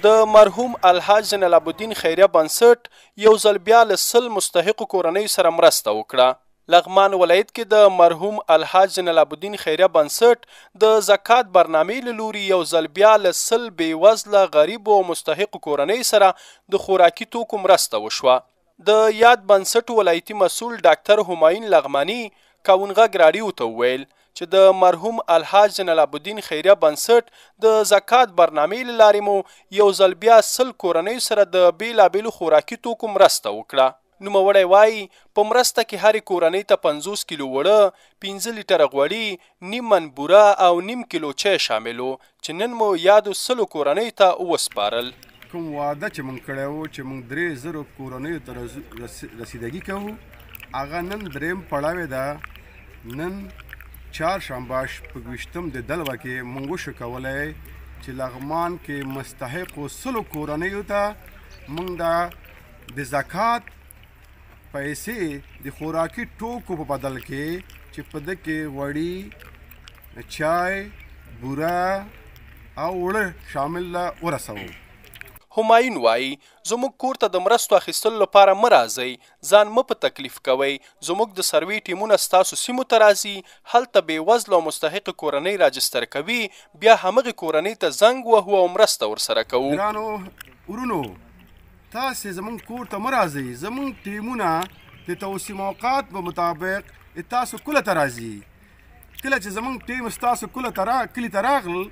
د مرحوم الحاج زین العابدین خیریه بنسټ یو ځل بیا له 100 مستحقو کورنیو سره مرسته وکړه. لغمان ولایت کې د مرحوم الحاج زین العابدین خیریه بنسټ د زکات برنامې له لوري یو ځل بیا له 100 بېوزله، غریبو او مستحقو کورنیو سره د خوراکي توکو مرسته وشوه. د یاد بنسټ ولایتي مسول ډاکتر همایون لغماني کاوون غږ راډیو ته وویل چې د مرحوم الحاج زین العابدین خیریه بنسټ د زکات برنامې له لارې مو یو ځل بیا 100 کورنیو سره د بېلابېلو خوراکي توکو مرسته وکړه. نوموړی وايي، په مرسته کې هرې کورنۍ ته 50 کیلو اوړه، 5 لیټره غوړي، نیم من بوره او نیم کیلو چای شامل و چې نن مو یادو 100 کورنیو ته وسپارل. کوم وعده چې مونږ کړی و چې مونږ 3000 کورنیو ته رسیدګي کوو، هغه نن دریم پړاو ده. نن چهارشنبه 26 د دلوه کې مونږ وشو کولی چې لغمان کې مستحقو 100 کورنیو ته مونږ د زکات پیسې د خوراکي ټوکو په بدل کې چې په ده کې غوړي، چای، بوره او اوړه شامل ده ورسوو. همایون وایي، زموږ کور ته د مرستو اخیستلو لپاره مه راځئ، ځان مه په تکلیف کوئ، زموږ د سروې ټیمونه ستاسو سیمو ته راځي، هلته بېوزله او مستحقې کورنۍ راجستر کوي، بیا همغې کورنۍ ته زنګ وهو او مرسته ورسره کوو. ګرانو ورونو، تاسې زموږ کور ته مه راځئ، زموږ ټیمونه د توسیم اوقات په مطابق تاسو کله ته راځي. کله چې زموږ ټیم ستاسو کلي ته راغل،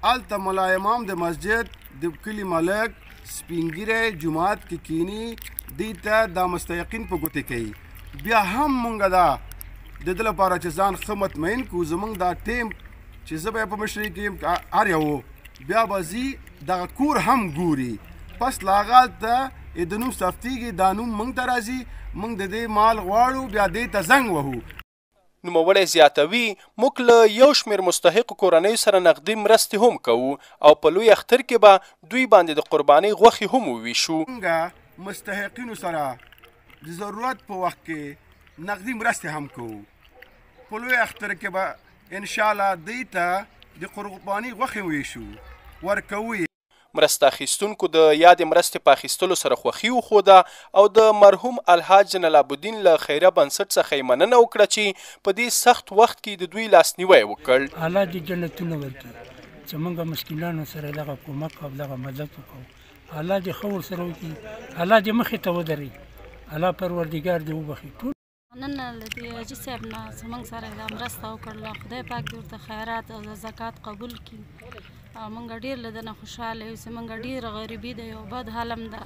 هلته ملا امام د مسجد د کلي ملک سپینګیری جومات کې کینی، دوی ته دا مستحقین په ګوتې کوي. بیا هم مونږ دا د ده لپاره چې ځان ښه مطمئن کړو، زموږ دا ټیم چې زه به یې په مشرۍ کې یم، هر یو بیا به ځي دغه کور هم ګوري. پس له هغه هلته یې د نوم ثبتېږي، دا نوم موږ ته راځي، موږ د دې مال غواړو، بیا دې ته زنګ وهو. نوموړی زیاتوي، موږ له یو شمېر مستحقو کورنیو سره نقدي مرستې هم کوو او په لوی اختر کې به دوی باندې د قربانۍ غوښې هم وویشو. موږ مستحقینو سره د ضرورت په وخت کې نقدي مرستې هم کوو. په لوی اختر کې به انشاءالله دوی ته د قربانۍ غوښې وویشو، ورکوو یې. مرسته اخیستونکو د یادې مرستې په اخیستلو سره خوښي وښوده او د مرحوم الحاج زین العابدین له خیریه بنسټ څخه یې مننه وکړه چې په دې سخت وخت کې د دوی لاسنیوی وکړ. الله دې جنتونه ورکړي چې موږ مسکینانو سره دغه کومک او دغه مدد وکړو. الله دې ښه ورسره وکړي، الله دې مخې ته ودروي، الله پروردګار دې وبخښي. ټول نن له دې حاجي صاحب نه زموږ سره دا مرسته وکړله، خدای پاک دې ورته خیرات او زکات قبول کړي. او موږ ډېر له ده نه خوشحاله یو چې موږ ډېره غریبي ده، یو بد حال هم ده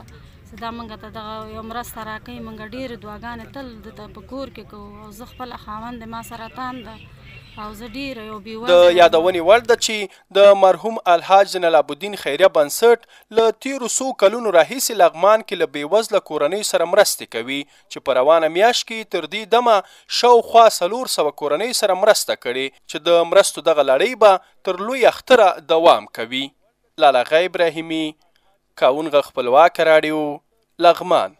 چې دا موږ ته دغه یو مرسته راکوي. موږ ډېرې دعاګانې تل ده ته په کور کې کوو او زه خپله خاوند ما سرطان ده او زه ډېره یو بېوزله د یادونې وړ ده چې د مرحوم الحاج زین العابدین خیریه بنسټ له تېرو څو کلونو راهیسې لغمان کې له بېوزله کورنیو سره مرستې کوي چې په روانه میاشت کې تر دې دمه شاوخوا 400 کورنیو سره مرسته کړې چې د مرستو دغه لړۍ به تر لوی اختره دوام کوي. لالا غ ابراهیمي، کاوون غږ خپلواکه راډیو، لغمان.